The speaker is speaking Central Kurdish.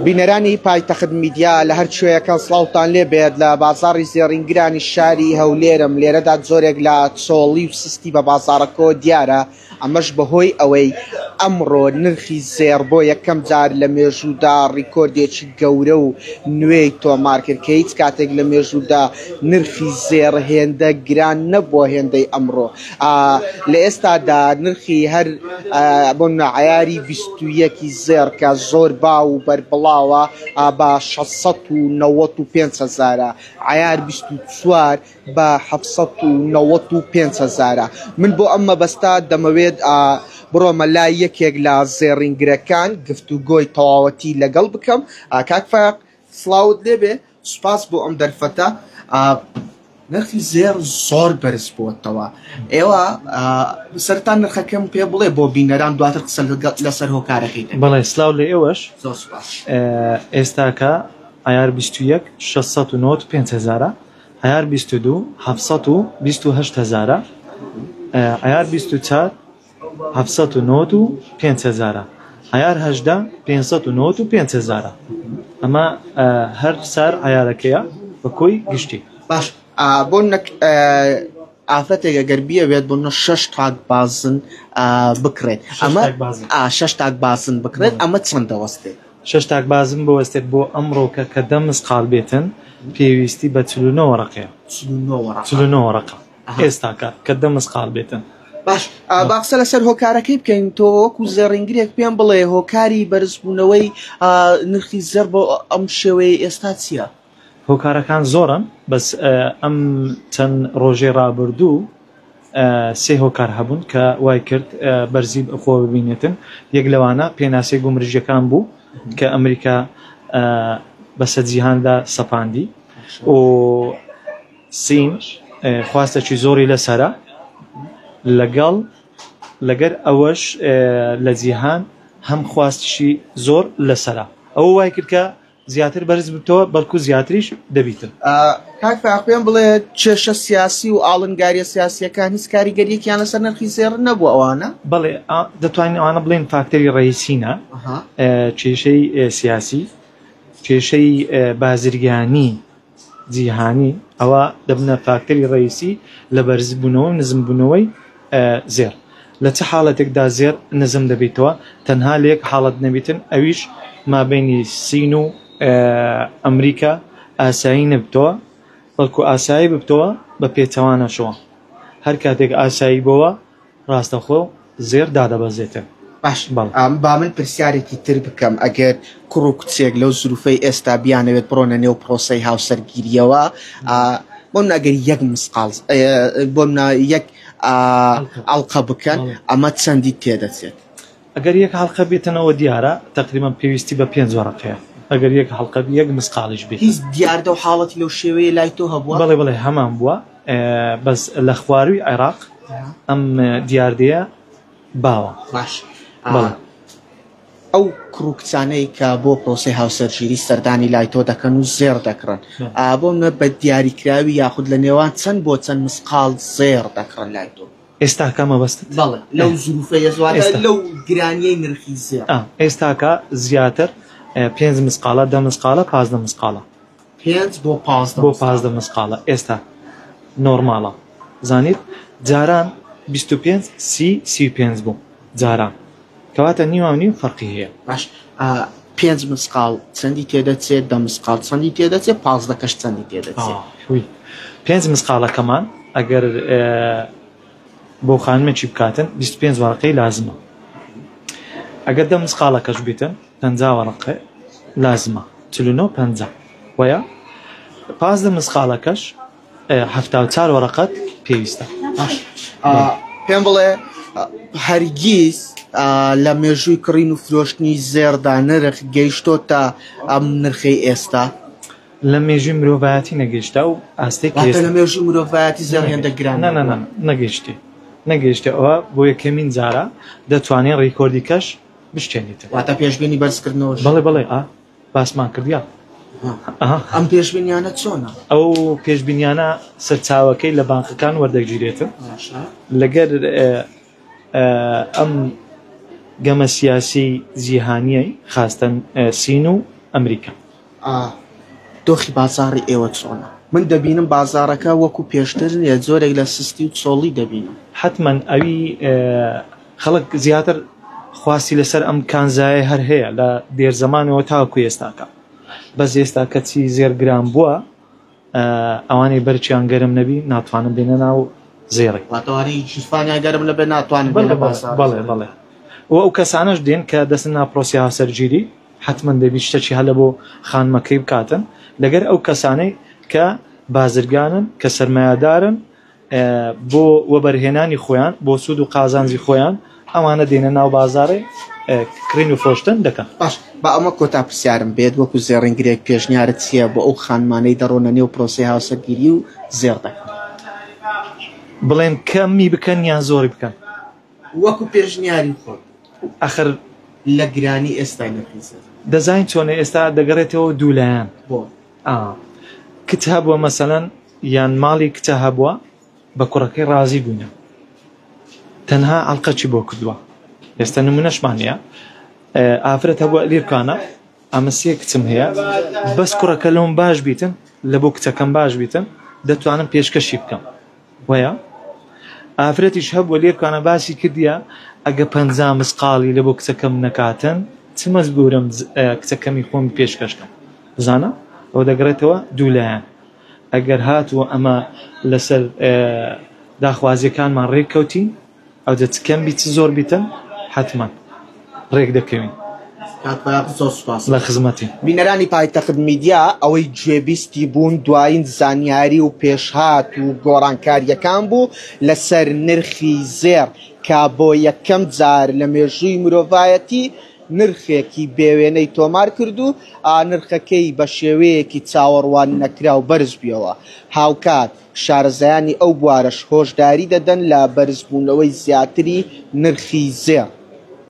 بینەرانی پایتەخت میدیا لە هەر کوێیەکەن سڵاوتان لێ بێت لە بازاڕی زێڕینگرانی شاری هەولێرم لێرەدا جۆرێک لە چۆڵی و سستی بە بازاڕەکەوە دیارە ئەمەش بەهۆی ئەوەی ئەمڕۆ نرخی زێڕ بۆ یەکەم جار لە مێژوودا ڕیکۆردێکی گەورە و نوێی تۆمار کرد کە هیچ کاتێک لە مێژوودا نرخی زێڕ هێندە گران نەبووە هێندەی ئەمڕۆ. لە ئێستادا نرخی هەر بۆ نمونە عەیاری 21 ی زێڕ کە زۆر باو و بەربڵاوە بە 695 هەزارە، عەیار 24 بە 795 هەزارە. من بۆ ئەم مەبەستە دەمەوێت بڕۆمە لای یەکێک لە زێڕینگرەکان گفتوگۆی تەواوەتی لەگەڵ بکەم. کاک فایەق سڵاوت لێبێ سوپاس بۆ ئەم دەرفەتە. نرخی زێڕ زۆر بەرز بووەتەوە ئێوە سەرتا نرخەکەم پێ بڵێ بۆ بینەران دواتر قسە لەسەر هۆکارەکەی دەکەین. بەڵێ سلاو لە ئێوەش زۆر سوپاس. ئێستاکە عەیار 21 695 هەزارە عەیار 22 728 هەزارە عەیار 24 795 هەزارە عەیار 18 595 هەزارە ئەمە هەر سار عەیارەکەیە بە کۆی گشتی. باش بۆ نە ئافرەتێک ئەگەر بیەوێت بۆ نە شەش تاک بازن بکڕێت ئەمە شەش تاک بازن بکڕێت ئەمە چەند دەوەستێت؟ شەش تاک بازن بوەستێت بۆ ئەمڕۆکە کە دە مسقاڵ بێتن پێویستی بە 49 وەڕەقەیە. 49 وەڕەقە. 49 وەڕەقە. ئێستاکە کە دە مسقاڵ بێتن. باش با قسە لەسەر هۆکارەکەی بکەین تۆ وەکو زێڕینگرێک پێم بڵێ هۆکاری بەرزبوونەوەی نرخی زێڕ بۆ ئەم شێوەیە ئێستا چییە؟ هۆکارەکان زۆرن بەس ئەم چەند ڕۆژەی ڕابردوو سێ هۆکار هەبوون کە وای کرد بەرزی خۆ ببینێتن یەک لەوانە پێناسەی گومرگیەکان بوو کە ئەمریکا بەسەر جیهاندا سەپاندی و سین خواستێکی زۆری لەسەرە لەگەڵ لەگەر ئەوەش لە جیهان هەم خواستشی زۆر لەسەرە ئەوە وای کرد کە زیاتر بەرز ببتەوە بەڵکو زیاتریش دەبیتن. کاک فایەق پێم بڵێ کێشە سیاسی و ئاڵنگاریە سیاسیەکان هیچ کاریگەریەکیان لەسەر نرخی زێڕ نەبووە ئەوانە؟ بەڵێ دەتوانین ئەوانە بڵێن فاکتەری ڕەئیسینە کێشەی سیاسی کێشەی بازرگانی جیهانی ئەوە دەبنە فاکتەری ڕەئیسی لە بەرزبوونەوە و نزمبوونەوەی زێڕ. لە چ حاڵەتێکدا زێڕ نزم دەبیتەوە؟ تەنها لە یەک حاڵەت نەبیتن ئەویش مابەینی سین و ئەمریکا ئاسایی نەبتەوە بەڵکو ئاسایی ببتەوە بە پێچەوانەشەوە هەر کاتێک ئاسایی بۆوە ڕاستەخۆ زێر دادەبەزێتن. باش با من پرسیارێکی تر بکەم ئەگەر کوڕ و کچێک لەو زروفەی ئێستا بیانەوێت بڕۆنە نێو پرۆسەی هاوسەرگیریەوە بۆ منە ئەگەر یەک مسقاڵ بۆ منە یەک ئەڵقە بکەن ئەمە چەندی تێدەچێت؟ ئەگەر یەک حەڵقە بێتنەوە دیارە تەقریبەن پێویستی بە پێنج وەڕەقەیە ئەگەر یەک حەڵقە یەک مسقاڵیش بێت. هیچ دیاردە و حاڵەتی لەو شێوەیە لای تۆ هەبووە؟ بەڵێ بەڵێ هەمان بووە بەس لە خوارووی عێراق ئەم دیاردەیە باوە. باش بەڵێ. ئەو کوڕ و کچانەی کە بۆ پرۆسەی هاوسەرگیری سەردانی لای تۆ دەکەن و زێڕ دەکڕن بۆ منە بە دیاریکراوی یاخود لە نێوان چەند بۆ چەند مسقاڵ زێڕ دەکڕن لای تۆ؟ ئێستاکە مەبەستت؟ بەڵێ لەو زروفەی ئێستا لەو گرانیەی نرخی زێڕ. ئێستاکە زیاتر پێنج مسقاڵە دە مسقاڵە 15 مسقاڵە. پێنج بۆ 15 بۆ 15 مسقاڵە ئێستا نۆرماڵە زانیت جاران 25 سی 35 بوو جاران کەواتە نیوە و نیو فەرقی هەیە. باش پێنج مسقاڵ چەندی تێدەچێت دە مسقاڵ چەندی تێدەچێت 15 کەش چەندی تێدەچێت؟ پێنج مسقاڵەکەمان ئەگەر بۆ خانمێکی بکاتن 25 وەرەقەی لازمە ئەگەر دە مسقاڵەکەش بیتن 50 وەرەقە لازمە 49 50 وەیە 15 مسقاڵەکەش 74 وەرەقەت پێویستە. باش پێم بڵێ هەرگیز لە مێژووی کڕین و فرۆشتنی زێڕدا نرخ گەیشتۆتە ئەم نرخەی ئێستا؟ لە مێژووی مرۆڤایەتی نەگەیشتە ئەو ئاستەی کە واتە لە مێژووی مرۆڤایەتی زێڕ هێندە گران نە نە نە نەگەیشتێ نەگەیشتێ ئەوە بۆ یەکەمین جارە دەتوانین ڕیکۆردی کەش بشکێنیتن. واتە پێشبینی بەرزکردنەوەش بەڵێ بەڵێ ئا باسمان کرد یا ئەم پێشبینیانە چۆنە؟ ئەو پێشبینیانە سەرچاوەکەی لە بانقەکان وەردەگیرێتن لەگەر ئەم. گەمە سیاسی جیهانیەی خاستەن سین و ئەمریکا. دۆخی بازاڕی ئێوە چۆنە؟ من دەبینم بازاڕەکە وەکو پێشتر نیە، جۆرێک لە سستی و چۆڵی دەبینم. حەتمەن ئەوی خەڵک زیاتر خواستی لەسەر ئەم کانزایە هەر هەیە لە دێرزەمانەوە تاوەکو ئێستاکە، بەس ئێستا کەچی زێر گران بووە ئەوانەی بەرکیان گەرم نەبی ناتوانن بێنە ناو زێڕی. واتە ئەوانەی گیرفانیان گەرم نەبێت ناتوانن بێنە بازاڕ. بەڵێ بەڵێ و ئەو کەسانەش دێن کە دەچنە ناو پرۆسەی هاوسەرگیری حەتمەن دەبی شتەکی هەلە بۆ خانمەکەی بکاتن لەگەر ئەو کەسانەی کە بازرگانن کە سەرمایەدارن بۆ وەبەرهێنانی خۆیان بۆ سوود و قازانجی خۆیان ئەوانە دێنە ناو بازاڕێ کڕین و فرۆشتن دەکەن. باش با ئەمە کۆتا پرسیارم بێت وەکو زێڕینگرێک پێشنیارت چییە بۆ ئەو خانمانەی دەڕۆنە نێو پرۆسەی هاوسەرگیری و زێڕ دەکڕن؟ بڵێن کەمی بکەن یان زۆری بکەن؟ وەکو پێشنیاری خۆت. ئەخر لە گرانی ئێستای نرخی زێڕ. دەزانی چۆنە ئێستا دەگەڕێتەوە دوولایەن. بۆ؟ ئا کچ هەبووە مەسەلەن یان ماڵی کچە هەبووە بە کوڕەکەی ڕازی بووینە تەنها ئەڵقەکی بۆ کردووە ئێستا نمونەشمان هەیە ئافرەت هەبووە لیرکانە ئەمە سێ کچم هەیە بەس کوڕەکە لەوم باش بیتن لە بۆ کچەکەم باش بیتن دەتوانم پێشکەشی بکەم وەیە ئافرەتیش هەبووە لێرکانە باسی کردیە ئەگە 50 مسقاڵی لە بۆ کچەکەم نەکاتن چ مەجبورم کچەکەمی خۆم پێشکەش کەم بزانە ئەوە دەگەڕێتەوە دوو لایەن ئەگەر هاتووە ئەمە لەسەر داخوازیەکانمان ڕێک کەوتین ئەوجە چ کەم بی چ زۆر بیتن حەتمەن ڕێک دەکەوین. کاک فایەق زۆر سوپاس. لە خزمەتین. بینەرانی پایتەخت میدیا ئەوەی گوێبیستی بوون دوایین زانیاری و پێشهات و گۆڕانکارییەکان بوو لەسەر نرخی زێڕ کە بۆ یەکەم جار لە مێژووی مرۆڤایەتی نرخێکی بێوێنەی تۆمار کرد و نرخەکەی بە شێوەیەکی چاوەڕوان نەکراو بەرزبوویەوە. هاوکات شارەزایانی ئەو بوارەش هۆشداری دەدەن لە بەرزبوونەوەی زیاتری نرخی زێڕ.